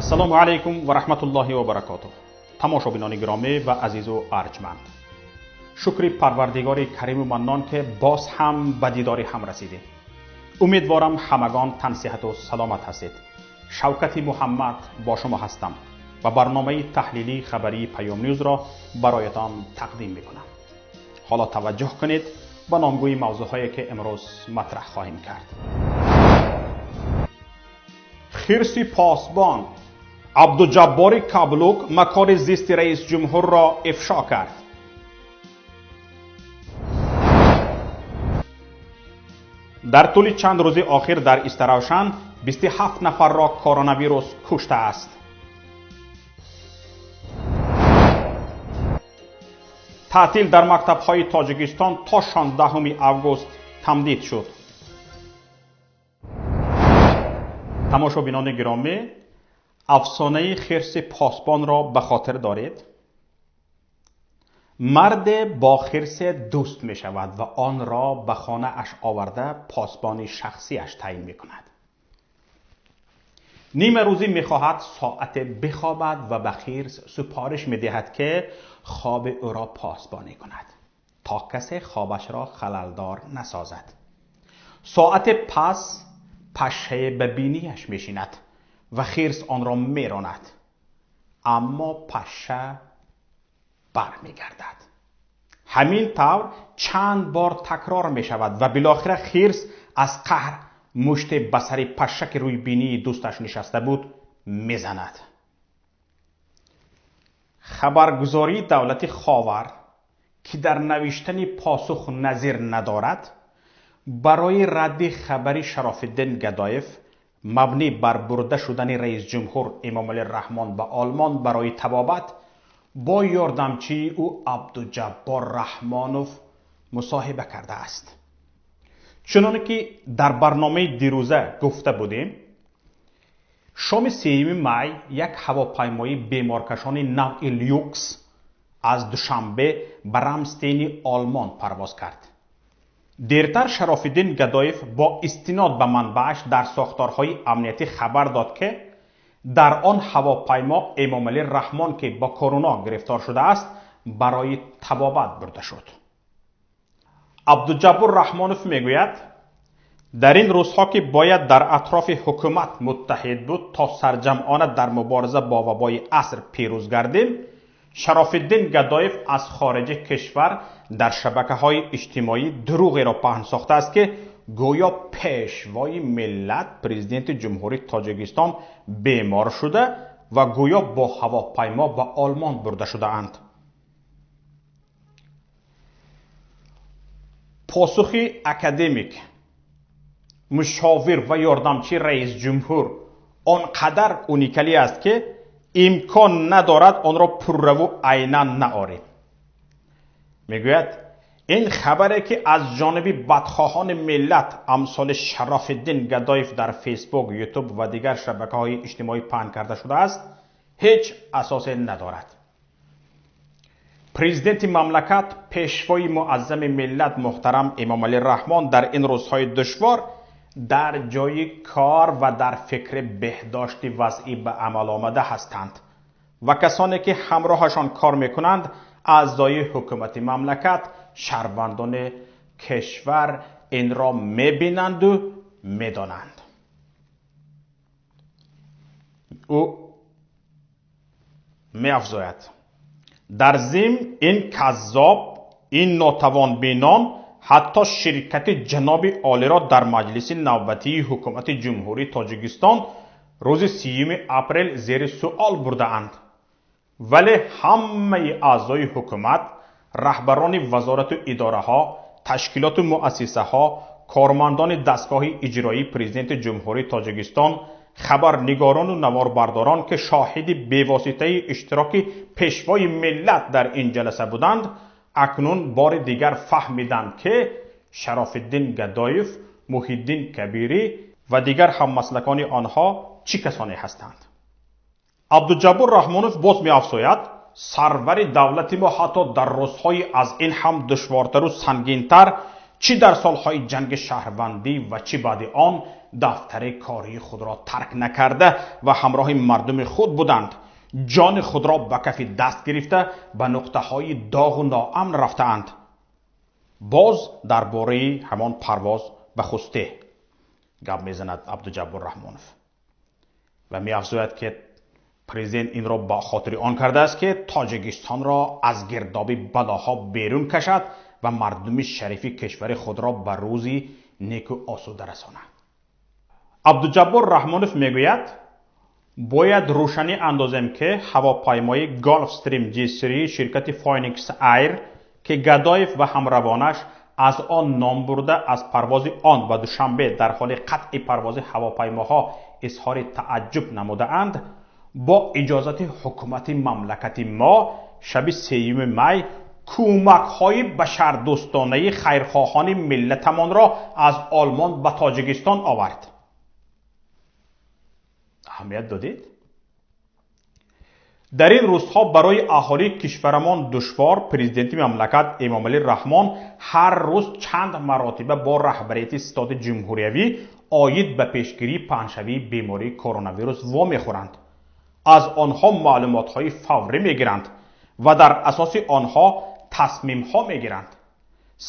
Ассалому алайкум ва раҳматуллоҳи ва баракотуҳ. Тамошобинони гиромӣ ва азизу арҷманд, шукри Парвардигори Кариму Маннон, ки боз ҳам ба дидори ҳам расидем. Умедворам, ҳамагон тансиҳату саломат ҳастед. Шавкати Муҳаммад бо шумо ҳастам ва барномаи таҳлилии хабарии Паём Ньюзро бароятон тақдим мекунам. Ҳоло таваҷҷӯҳ кунед ба номгӯи мавзӯъҳое, ки имрӯз матраҳ хоҳем кард. Хирси посбон: Абдуҷаббори Каблук макори зисти раисҷумҳурро ифшо кард. Дар тӯли чанд рӯзи охир дар Истаравшан 27 нафарро коронавирус куштааст. Таътил дар мактабҳои Тоҷикистон то 16 август тамдид шуд. Тамошобинони гиромӣ, афсонаи хирси посбонро ба хотир доред? Марде бо хирсе дӯст мешавад ва онро ба хонааш оварда, посбони шахсиаш таъин мекунад. Нимарӯзӣ мехоҳад соате бихобад ва ба хирс супориш медиҳад, ки хоби ӯро посбонӣ кунад, то касе хобашро халалдор насозад. Соате пас пашшае ба бинияш мешинад ва хирс онро меронад, аммо пашша бармегардад. Ҳамин тавр чанд бор такрор мешавад ва билохира хирс аз қаҳр муште ба сари пашша, ки рӯи бинии дӯсташ нишаста буд, мезанад. Хабаргузории давлати Ховар, ки дар навиштани посух назир надорад, барои радди хабари Шарофиддин Гадоев мабнӣ бар бурда шудани раисҷумҳур Эмомалӣ Раҳмон ба Олмон барои табобат бо ёрдамчии ӯ Абдуҷаббор Раҳмонов мусоҳиба кардааст. Чуноне ки дар барномаи дирӯза гуфта будем, шоми 3 май як ҳавопаймои беморкашони навъи люкс аз Душанбе ба Рамстейни Олмон парвоз кард. Дертар Шарофиддин Гадоев бо истинод ба манбааш дар сохторҳои амниятӣ хабар дод, ки дар он ҳавопаймо Эмомалӣ Раҳмон, ки ба коруна гирифтор шудааст, барои табобат бурда шуд. Абдуҷаббор Раҳмонов мегӯяд, дар ин рӯзҳо, ки бояд дар атрофи ҳукумат муттаҳид буд, то сарҷамъона дар мубориза бо вабои аср пирӯз гардем, Шарофиддин Гадоев аз хориҷи кишвар дар шабакаҳои иҷтимоӣ дурӯғеро паҳн сохтааст, ки гӯё пешвои миллат, президенти Ҷумҳурии Тоҷикистон бемор шуда ва гӯё бо ҳавопаймо ба Олмон бурда шудаанд. Посухи академик, мушовир ва ёрдамчии раисҷумҳур он қадар уникалӣ аст, ки имкон надорад онро пурраву айнан наорем. Мегӯяд, ин хабаре, ки аз ҷониби бадхоҳони миллат амсоли Шарофиддин Гадоев дар Фейсбук, Ютуб ва дигар шабакаҳои иҷтимоӣ паҳн карда шудааст, ҳеҷ асосе надорад. Президенти мамлакат, пешвои муаззами миллат муҳтарам Эмомалӣ Раҳмон дар ин рӯзҳои душвор дар ҷои кор ва дар фикри беҳдошти вазъӣ ба амал омада ҳастанд ва касоне, ки ҳамроҳашон кор мекунанд, аъзои ҳукумати мамлакат, шаҳрвандони кишвар инро мебинанду медонанд. Ӯ меафзояд, дар зимн ин каззоб, ин нотавонбинон ҳатто ширкати ҷаноби олиро дар маҷлиси навбатии ҳукумати Ҷумҳурии Тоҷикистон рӯзи 3 апрел зери суол бурдаанд. Вале ҳамаи аъзои ҳукумат, раҳбарони вазорату идораҳо, ташкилоту муассисаҳо, кормандони дастгоҳи иҷроии президенти Ҷумҳурии Тоҷикистон, хабарнигорону наворбардорон, ки шоҳиди бевоситаи иштироки пешвои миллат дар ин ҷаласа буданд, акнун бори дигар фаҳмиданд, ки Шарофиддин Гадоев, Муҳиддин Кабирӣ ва дигар ҳаммаслакони онҳо чӣ касоне ҳастанд. Абдуҷаббор Раҳмонов боз меафзояд, сарвари давлати мо ҳатто дар рӯзҳои аз ин ҳам душвортару сангинтар, чӣ дар солҳои ҷанги шаҳрвандӣ ва чӣ баъди он, дафтари кории худро тарк накарда ва ҳамроҳи мардуми худ буданд, ҷони худро ба кафи даст гирифта ба нуқтаҳои доғу ноамн рафтаанд. Боз дар бораи ҳамон парвоз ба Хусте гап мезанад Абдуҷаббор Раҳмонов ва меафзояд, ки президент инро ба хотири он кардааст, ки Тоҷикистонро аз гирдоби балоҳо берун кашад ва мардуми шарифи кишвари худро ба рӯзи неку осуда расонад. Абдуҷаббор Раҳмонов мегӯяд, бояд рӯшанӣ андозем, ки ҳавопаймои Gulfstream G3 ширкати Phoenix Air, ки Гадоев ва ҳамравонаш аз он ном бурда, аз парвози он ба Душанбе дар ҳоли қатъи парвози ҳавопаймоҳо изҳори тааҷҷуб намудаанд, бо иҷозати ҳукумати мамлакати мо шаби 3 май кӯмакҳои башардӯстонаи хайрхоҳони миллатамонро аз Олмон ба Тоҷикистон овард. Аҳамият додед? Дар ин рӯзҳо барои аҳолии кишварамон душвор президенти мамлакат Эмомалӣ Раҳмон ҳар рӯз чанд маротиба бо раҳбарияти ситоди ҷумҳуриявӣ оид ба пешгирии паҳншавии бемории коронавирус вомехӯранд, аз онҳо маълумотҳои фаврӣ мегиранд ва дар асоси онҳо тасмимҳо мегиранд.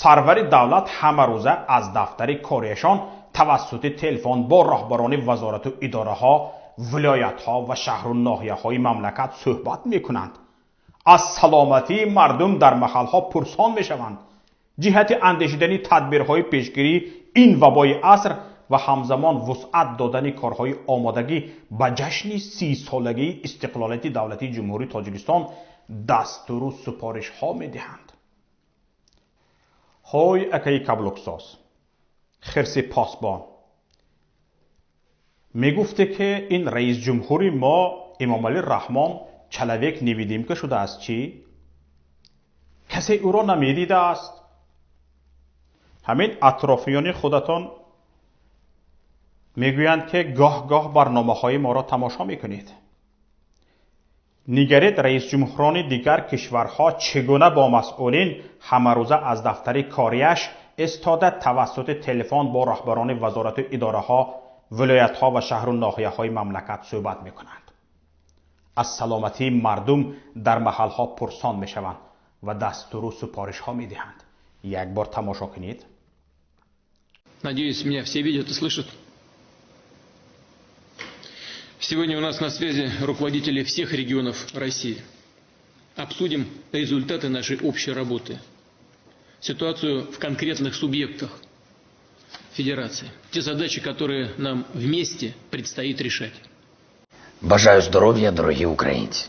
Сарвари давлат ҳамарӯза аз дафтари кориашон тавассути телефон бо роҳбарони вазорату идораҳо, вилоятҳо ва шаҳру ноҳияҳои мамлакат суҳбат мекунанд, аз саломатии мардум дар маҳалҳо пурсон мешаванд, ҷиҳати андешидани тадбирҳои пешгирии ин вабои аср ва ҳамзамон вусъат додани корҳои омодагӣ ба ҷашни 30-солагии истиқлолияти давлатии Ҷумҳурии Тоҷикистон дастуру супоришҳо медиҳанд. Ҳой, акаи каблуксоз, хирси посбон, мегуфте, ки ин раисҷумҳури мо Эмомалӣ Раҳмон человек невидимка шудааст. Чӣ касе ӯро намедидааст? Ҳамин атрофиёни худатон мегӯянд, ки гоҳ-гоҳ барномаҳои моро тамошо мекунед. Нигаред, раисҷумҳурони дигар кишварҳо чӣ гуна бо масъулин ҳамарӯза аз дафтари кориаш истода тавассути телефон бо роҳбарони вазорату идораҳо, вилоятҳо ва шаҳру ноҳияҳои мамлакат суҳбат мекунанд, аз саломатии мардум дар маҳалҳо пурсон мешаванд ва дастуру супоришҳо медиҳанд. Як бор тамошо кунед. Надеюсь, меня все видят и слышат. Сегодня у нас на связи руководители всех регионов России. Обсудим результаты нашей общей работы, ситуацию в конкретных субъектах федерации, те задачи, которые нам вместе предстоит решать. Бажаю здоров'я, дорогі українці.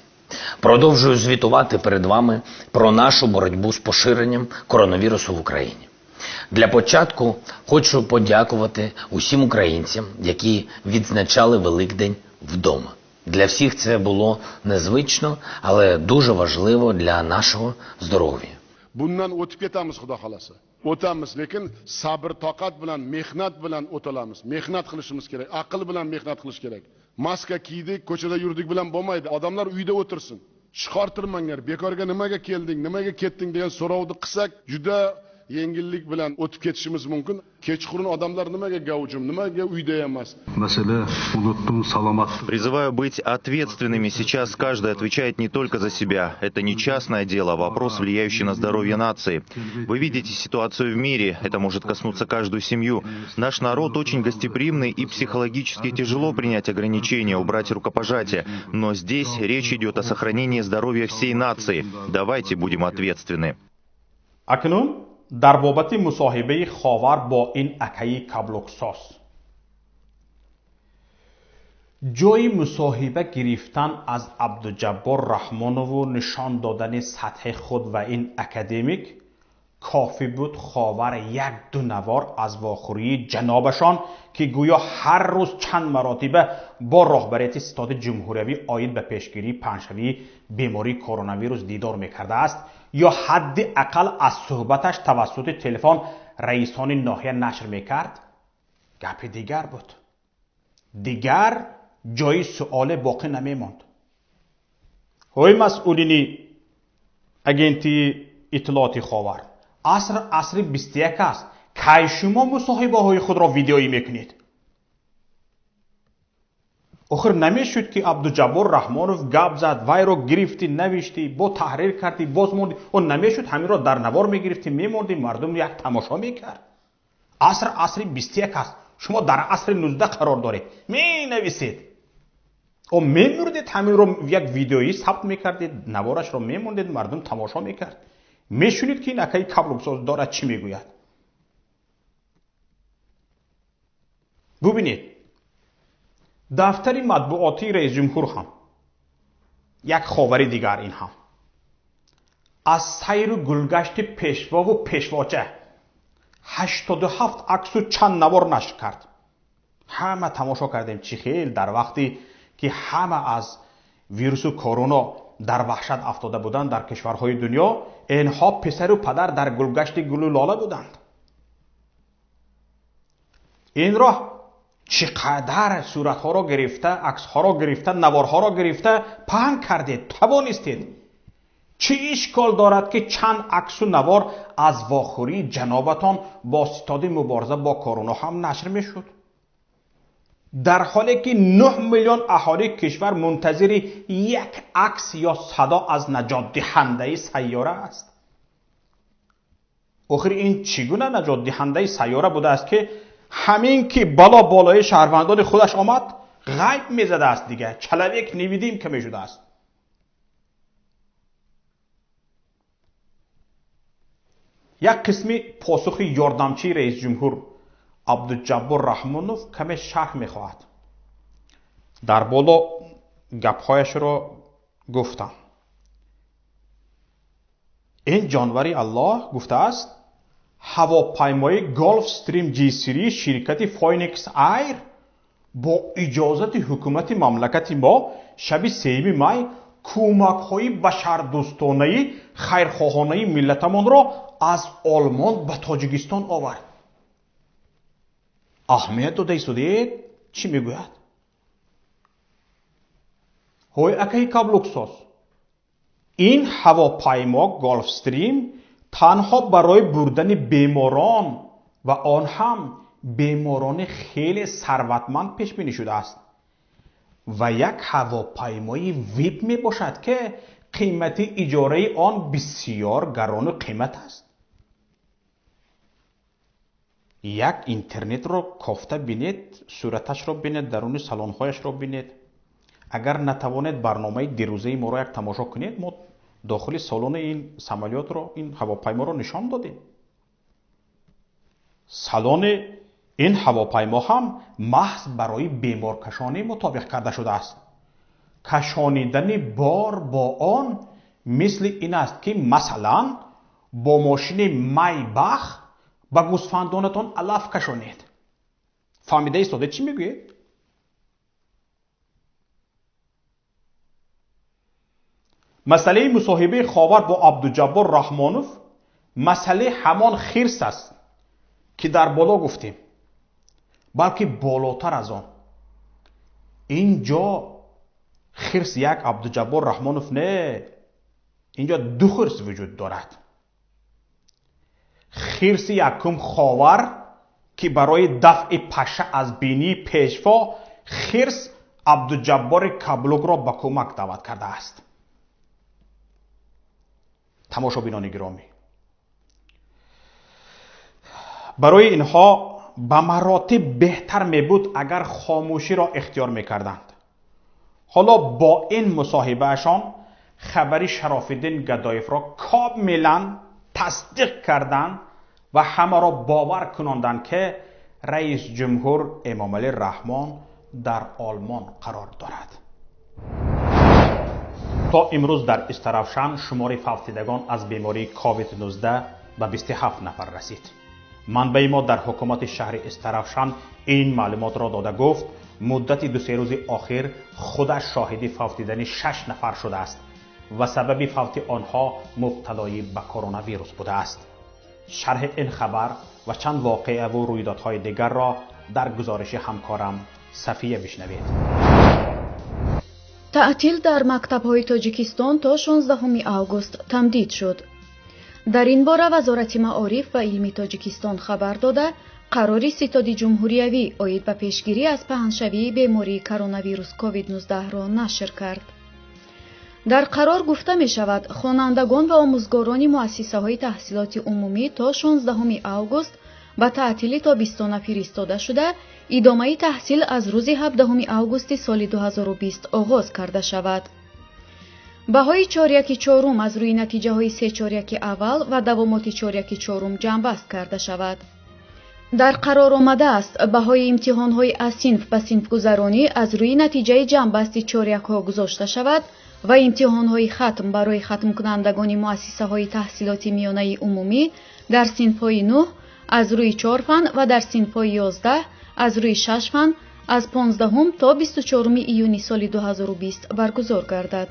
Продовжую звітувати перед вами про нашу боротьбу з поширенням коронавірусу в Україні. Для початку хочу подякувати усім українцям, які відзначали Великдень вдома. Для всіх це було незвично, але дуже важливо для нашого здоров'я. Bundan o'tib ketamiz, Xudo xohlasa. O'tamiz, lekin sabr toqat bilan, mehnat bilan o'tolamiz. Mehnat qilishimiz kerak, aql bilan mehnat qilish kerak. Maska kiydik, ko'chada yurdik bilan bo'lmaydi. Odamlar uyda o'tirsin. Chiqartirmanglar. Bekorga nimaga kelding, nimaga ketding degan so'rovni qilsak, juda yengillik bilan o'tib ketishimiz mumkin. Kechqurun odamlar nimaga gavjum, nimaga uyda emas? Masala улуттун саламаттыгы. Призываю быть ответственными. Сейчас каждый отвечает не только за себя. Это не частное дело, а вопрос, влияющий на здоровье нации. Вы видите ситуацию в мире. Это может коснуться каждую семью. Наш народ очень гостеприимный, и психологически тяжело принять ограничения, убрать рукопожатие. Но здесь речь идет о сохранении здоровья всей нации. Давайте будем ответственны. Акнун дар бобати мусоҳибаи Ховар бо ин акаи каблуксоз. Ҷои мусоҳиба гирифтан аз Абдуҷаббор Раҳмонову нишон додани сатҳи худ ва ин академик кофӣ буд Ховар як ду навор аз вохӯрии ҷанобашон, ки гӯё ҳар рӯз чанд маротиба бо роҳбарияти ситоди ҷумҳуриявӣ оид ба пешгирии паҳншавии бемории коронавирус дидор мекардааст, ё ҳадди ақал аз суҳбаташ тавассути телефон раисони ноҳия нашр мекард, гапи дигар буд. Дигар ҷои суоле боқӣ намемонд. Ҳои масъулини агентии иттилооти Ховар, аср асри 21 аст. Кай шумо мусоҳибаҳои худро видеоӣ мекунед? Охир намешуд ки Абдуҷаббор Раҳмонов гап зад, вайро гирифтӣ, навиштӣ, бо таҳрир кардӣ, боз мондӣ. О намешуд ҳаминро дар навор мегирифтӣ, мемондӣ, мардум як тамошо мекард. Аср асри 21 аст. Шумо дар асри 19 қарор доред. Менависед. О мемурдед, ҳаминро як видеоӣ сабт мекардед, наворашро мемондед, мардум тамошо мекард. Мешунид ки ин акаи каблуксоз дорад чӣ мегӯяд. Бубинед, дафтари матбуотии раисҷумҳур ҳам як ховари дигар, ин ҳам аз сайру гулгашти пешвову пешвоча 87 аксу чанд навор нашр кард. Ҳама тамошо кардем, чӣ хел дар вақте ки ҳама аз вирусу корона дар ваҳшат афтода буданд дар кишварҳои дунё, инҳо писару падар дар гулгашти гулу лола буданд. Инро чӣ қадар суратҳоро гирифта, аксҳоро гирифта, наворҳоро гирифта паҳн кардед, тавонистед. Чӣ ишкол дорад ки чанд аксу навор аз вохӯрии ҷанобатон бо ситоди мубориза бо корона ҳам нашр мешуд? Дар ҳоле ки 9 миллион аҳолии кишвар мунтазири як акс ё садо аз наҷотдиҳандаи сайёра аст. Охир ин чӣ гуна наҷотдиҳандаи сайёра будааст ки ҳамин ки бало болои шаҳрвандони худаш омад, ғайб мезадааст, дигар человек невидимка мешудааст. Як қисми посухи ёрдамчии раисҷумҳур Абдуҷаббор Раҳмонов каме шарҳ мехоҳад. Дар боло гапҳояшро гуфтам. Ин ҷонвари Аллоҳ гуфтааст, ҳавопаймои Gulfstream G3 ширкати Phoenix Air бо иҷозати ҳукумати мамлакати мо шаби 3 май кӯмакҳои башардӯстонаи хайрхоҳонаи миллатамонро аз Олмон ба Тоҷикистон овард. Аҳамият дода истодед, чӣ мегӯяд? Ҳой акаи каблуксоз, ин ҳавопаймо Gulfstream танҳо барои бурдани беморон ва он ҳам беморони хеле сарватманд пешбинӣ шудааст ва як ҳавопаймои вип мебошад ки қимати иҷораи он бисёр гарону қимат аст. Як интернетро кофта бинед, сураташро бинед, даруни салонҳояшро бинед. Агар натавонед барномаи дирӯзаи моро як тамошо кунед, мо дохили салони ин самолётро, ин ҳавопайморо нишон додем. Салони ин ҳавопаймо ҳам маҳз барои беморкашонӣ мутобиқ карда шудааст. Кашонидани бор бо он мисли ин аст ки масалан бо мошини Майбах ба гӯсфандонатон алаф кашонед. Фаҳмида истодед чӣ мегӯед? Масъалаи мусоҳибаи Ховар бо Абдуҷаббор Раҳмонов масъалаи ҳамон хирс аст ки дар боло гуфтем, балки болотар аз он. Ин ҷо хирс як Абдуҷаббор Раҳмонов не, инҷо ду хирс вуҷуд дорад. Хирси якум Ховар ки барои дафъи паша аз бинии пешво хирс Абдуҷаббори каблукро ба кӯмак даъват кардааст. Тамошобинони гиромӣ, барои инҳо ба маротиб беҳтар мебуд агар хомӯширо ихтиёр мекарданд. Ҳоло бо ин мусоҳибаашон хабари Шарофиддин Гадоевро комилан тасдиқ карданд ва ҳамаро бовар кунонданд ки раис ҷумҳур Эмомалӣ Раҳмон дар Олмон қарор дорад. То имрӯз дар Истаравшан шумори фавтидагон аз бемории COVID-19 ба 27 нафар расид. Манбаи мо дар ҳукумати шаҳри Истаравшан ин маълумотро дода гуфт, муддати ду-се рӯзи охир худаш шоҳиди фавтидани 6 нафар шудааст ва сабаби фавти онҳо мубталоӣ ба коронавирус будааст. Шарҳи ин хабар ва чанд воқеаву рӯйдодҳои дигарро дар гузориши ҳамкорам Сафия бишнавед. Таътил дар мактабҳои Тоҷикистон то 16 август тамдид шуд. Дар ин бора Вазорати маориф ва илми Тоҷикистон хабар дода, Қарори Ситоди Ҷумҳуриявӣ оид ба пешгирӣ аз паҳншавии бемории коронавирус COVID-19-ро нашр кард. Дар қарор гуфта мешавад, хонандагон ва омӯзгорони муассисаҳои таҳсилоти умумӣ то 16 август ба таътили тобистона фиристода шуда, идомаи таҳсил аз рӯзи 17 августи соли 2020 оғоз карда шавад. Баҳои чоряки чорум аз рӯи натиҷаҳои се чоряки аввал ва давомоти чоряки чорум ҷамъбаст карда шавад. Дар қарор омадааст, баҳои имтиҳонҳои аз синф ба синфгузаронӣ аз рӯи натиҷаи ҷамъбасти чорякҳо гузошта шавад ва имтиҳонҳои хатм барои хатмкунандагони муассисаҳои таҳсилоти миёнаи умумӣ дар синфҳои 9 аз рӯи 4 фан ва дар синфҳои 11 аз рӯи 6 фан аз 15 то 24 июни соли 2020 баргузор гардад.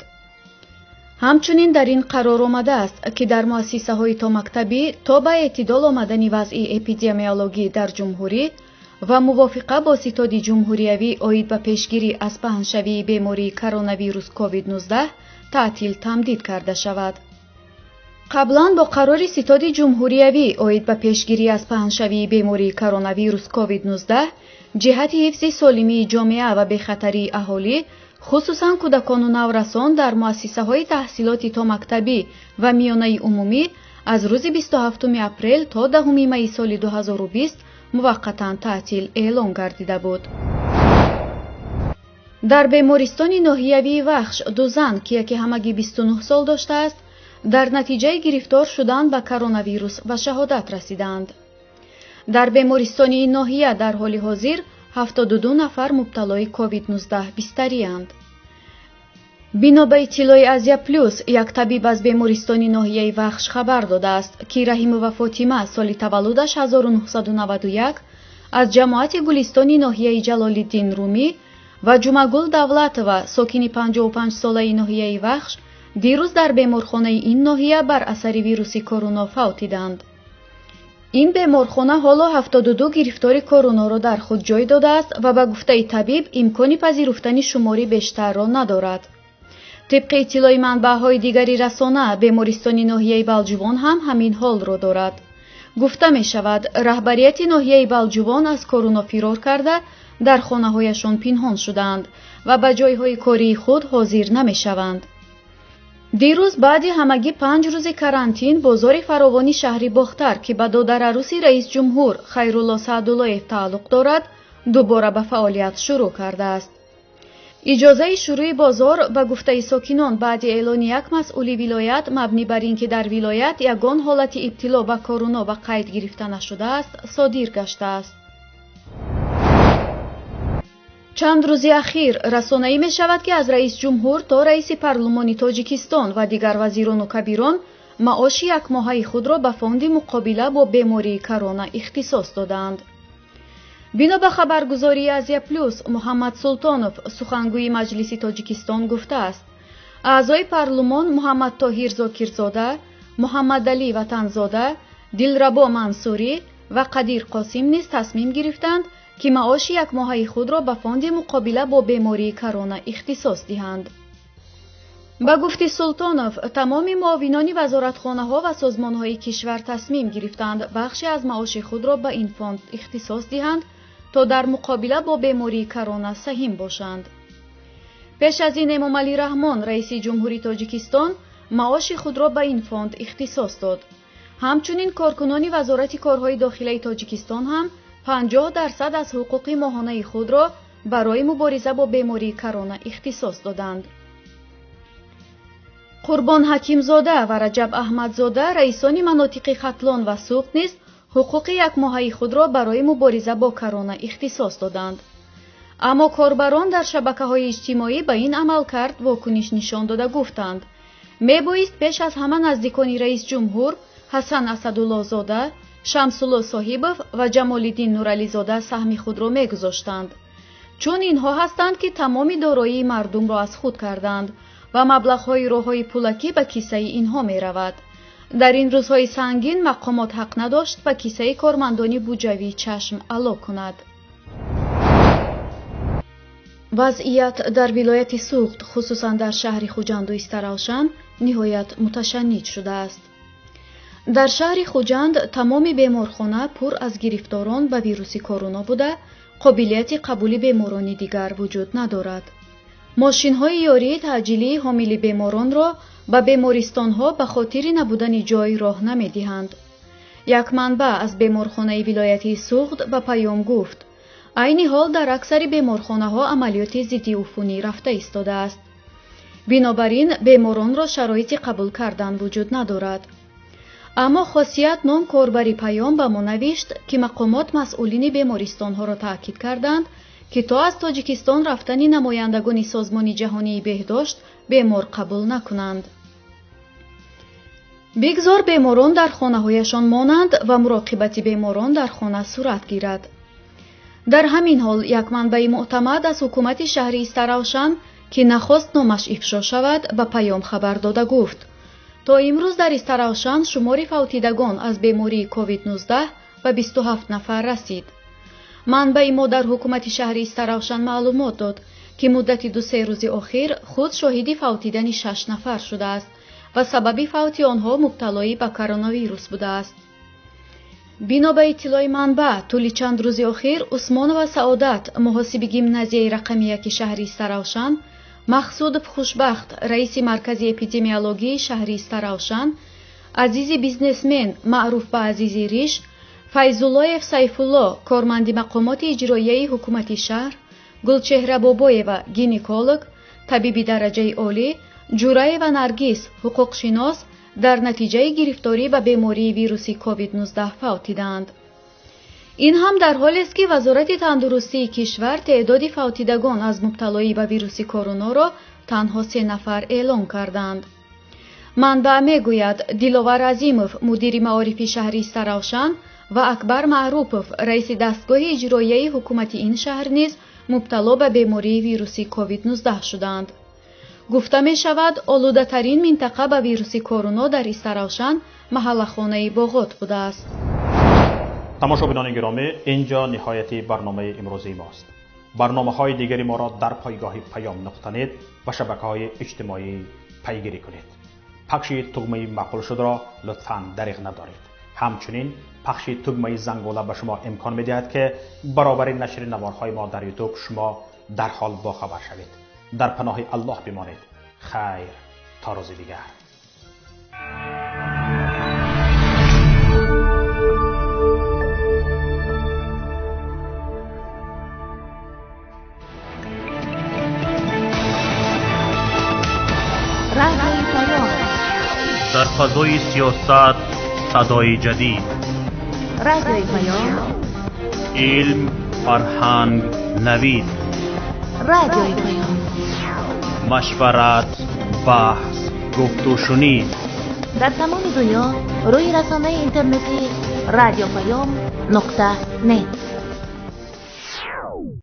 Ҳамчунин дар ин қарор омадааст, ки дар муассисаҳои томактабӣ то ба эътидол омадани вазъи эпидемиологӣ дар ҷумҳурӣ ва мувофиқа бо Ситоди Ҷумҳуриявӣ оид ба пешгирӣ аз паҳншавии бемории коронавирус COVID-19 таътил тамдид карда шавад. Қаблан бо қарори Ситоди Ҷумҳуриявӣ оид ба пешгирӣ аз паҳншавии бемории коронавирус COVID-19 ҷиҳати ҳифзи солимии ҷомеа ва бехатарии аҳолӣ, хусусан кӯдакону наврасон дар муассисаҳои таҳсилоти томактабӣ ва миёнаи умумӣ аз рӯзи 27 апрел то 10 майи соли 2020 муваққатан таътил эълон гардида буд. Дар бемористони ноҳиявии Вахш ду зан, ки яке ҳамагӣ 29 сол доштааст, дар натиҷаи гирифтор шудан ба коронавирус ба шаҳодат расидаанд. Дар бемористони ин ноҳия дар ҳоли ҳозир 72 нафар мубталои COVID-19 бистариянд. Бино ба иттилои Азия Плюс, як табиб аз бемористони ноҳияи Вахш хабар додааст, ки Раҳимова Фотима соли таваллудаш 1991 аз ҷамоати Гулистони ноҳияи Ҷалолиддин Румӣ ва Ҷумагул Давлатова, сокини 55-солаи ноҳияи Вахш, дирӯз дар беморхонаи ин ноҳия бар асари вируси коруно фавтиданд. Ин беморхона ҳоло 72 гирифтори коронаро дар худ ҷой додааст ва ба гуфтаи табиб имкони пазируфтани шумори бештарро надорад. Тибқи иттилои манбаъҳои дигари расона, бемористони ноҳияи Балҷувон ҳам ҳамин ҳолро дорад. Гуфта мешавад, раҳбарияти ноҳияи Балҷувон аз коруно фирор карда, дар хонаҳояшон пинҳон шудаанд ва ба ҷойҳои кории худ ҳозир намешаванд. Дирӯз баъди ҳамагӣ 5 рӯзи карантин бозори фаровони шаҳри Бохтар, ки ба додараруси раисҷумҳур Хайрулло Саъдуллоев тааллуқ дорад, дубора ба фаъолият шурӯъ кардааст. Иҷозаи шурӯи бозор ба гуфтаи сокинон баъди эълони як масъули вилоят мабнӣ бар ин ки дар вилоят ягон ҳолати ибтило ба коруно ба қайд гирифта нашудааст, содир гаштааст. Чанд рӯзи ахир расонаӣ мешавад, ки аз раисҷумҳур то раиси парлумони Тоҷикистон ва дигар вазирону кабирон маоши якмоҳаи худро ба фонди муқобила бо бемории корона ихтисос додаанд. Бино ба хабаргузории Азия Плюс, Муҳаммад Султонов, сухангӯи Маҷлиси Тоҷикистон, гуфтааст, аъзои парлумон Муҳаммад Тоҳир Зокирзода, Муҳаммадалӣ Ватанзода, Дилрабо Мансурӣ ва Қадир Қосим низ тасмим гирифтанд, ки маоши якмоҳаи худро ба фонди муқобила бо бемории корона ихтисос диҳанд. Ба гуфти Султонов, тамоми муовинони вазоратхонаҳо ва созмонҳои кишвар тасмим гирифтанд бахше аз маоши худро ба ин фонд ихтисос диҳанд, то дар муқобила бо бемории корона саҳим бошанд. Пеш аз ин Эмомалӣ Раҳмон, раиси ҷумҳури Тоҷикистон, маоши худро ба ин фонд ихтисос дод. Ҳамчунин коркунони Вазорати корҳои дохилаи Тоҷикистон ҳам 50% аз ҳуқуқи моҳонаи худро барои мубориза бо бемории корона ихтисос доданд. Қурбон Ҳакимзода ва Раҷаб Аҳмадзода, раисони манотиқи Хатлон ва Суғд низ ҳуқуқи якмоҳаи худро барои мубориза бо корона ихтисос доданд. Аммо корбарон дар шабакаҳои иҷтимоӣ ба ин амалкард вокуниш нишон дода гуфтанд, мебоист пеш аз ҳама наздикони раисҷумҳур Ҳасан Асадуллозода, Шамсулло Соҳибов ва Ҷамолиддин Нурализода саҳми худро мегузоштанд, чун инҳо ҳастанд, ки тамоми дороии мардумро аз худ карданд ва маблағҳои роҳҳои пулакӣ ба кисаи инҳо меравад. Дар ин рӯзҳои сангин мақомот ҳақ надошт ба кисаи кормандони буҷавӣ чашм ало кунад. Вазъият дар вилояти Суғд, хусусан дар шаҳри Хуҷанду Истаравшан, ниҳоят муташанниҷ шудааст. Дар шаҳри Хуҷанд тамоми беморхона пур аз гирифторон ба вируси корона буда, қобилияти қабули беморони дигар вуҷуд надорад. Мошинҳои ёрии таъҷилии ҳомили беморонро ба бемористонҳо ба хотири набудани ҷой роҳ намедиҳанд. Як манбаъ аз беморхонаи вилояти Суғд ба Паём гуфт: айни ҳол дар аксари беморхонаҳо амалиёти зиддиуфунӣ рафта истодааст. Бинобар ин беморонро шароити қабул кардан вуҷуд надорад. Аммо Хосият ном корбари Паём ба мо навишт, ки мақомот масъулини бемористонҳоро таъкид карданд, ки то аз Тоҷикистон рафтани намояндагони Созмони ҷаҳонии беҳдошт бемор қабул накунанд. Бигзор беморон дар хонаҳояшон монанд ва муроқибати беморон дар хона сурат гирад. Дар ҳамин ҳол як манбаи мӯътамад аз ҳукумати шаҳри Истаравшан, ки нахост номаш ифшо шавад, ба Паём хабар дода гуфт: то имрӯз дар Истаравшан шумори фавтидагон аз бемории COVID-19 ба 27 нафар расид. Манбаи мо дар ҳукумати шаҳри Истаравшан маълумот дод, ки муддати ду-се рӯзи охир худ шоҳиди фавтидани 6 нафар шудааст ва сабаби фавти онҳо мубталоӣ ба коронавирус будааст. Бино ба иттилои манбаъ, тӯли чанд рӯзи охир Усмонова Саодат, муҳосиби гимназияи рақами яки шаҳри Истаравшан, Мақсудов Хушбахт, раиси маркази эпидемиологии шаҳри Истаравшан, Азизи бизнесмен, маъруф ба Азизи Риш, Файзуллоев Сайфулло, корманди мақомоти иҷроияи ҳукумати шаҳр, Гулчеҳра Бобоева, гинеколог, табиби дараҷаи олӣ, Ҷураева Наргиз, ҳуқуқшинос, дар натиҷаи гирифторӣ ба бемории вируси COVID-19 фавтиданд. Ин ҳам дар ҳолест, ки Вазорати тандурустии кишвар теъдоди фавтидагон аз мубталоӣ ба вируси коронаро танҳо 3 нафар эълон карданд. Манбаъ мегӯяд, Диловар Азимов, мудири маорифи шаҳри Истаравшан, ва Акбар Маърупов, раиси дастгоҳи иҷроияи ҳукумати ин шаҳр низ мубтало ба бемории вируси COVID-19 шуданд. Гуфта мешавад, олудатарин минтақа ба вируси корона дар Истаравшан маҳаллахонаи Боғот будааст. Тамошобинони гиромӣ, инҷо ниҳояти барномаи имрӯзии мост. Барномаҳои дигари моро дар пойгоҳи Паём нуқта нет ва шабакаҳои иҷтимоӣ пайгирӣ кунед. Пахши тугмаи маъқул шудро лутфан дариғ надоред. Ҳамчунин пахши тугмаи зангула ба шумо имкон медиҳад, ки баробари нашри наворҳои мо дар Ютуб шумо дарҳол бохабар шавед. Дар паноҳи Аллоҳ бимонед. Хайр то рӯзи дигар. Дар фазои сиёсат садои ҷадид, Радиои Паём, илм, фарҳанг, навид, Радиои Паём, машварат, баҳс, гуфтушунид. Дар тамоми дунё рӯи расонаи интернетии радиопаём нуқта нет.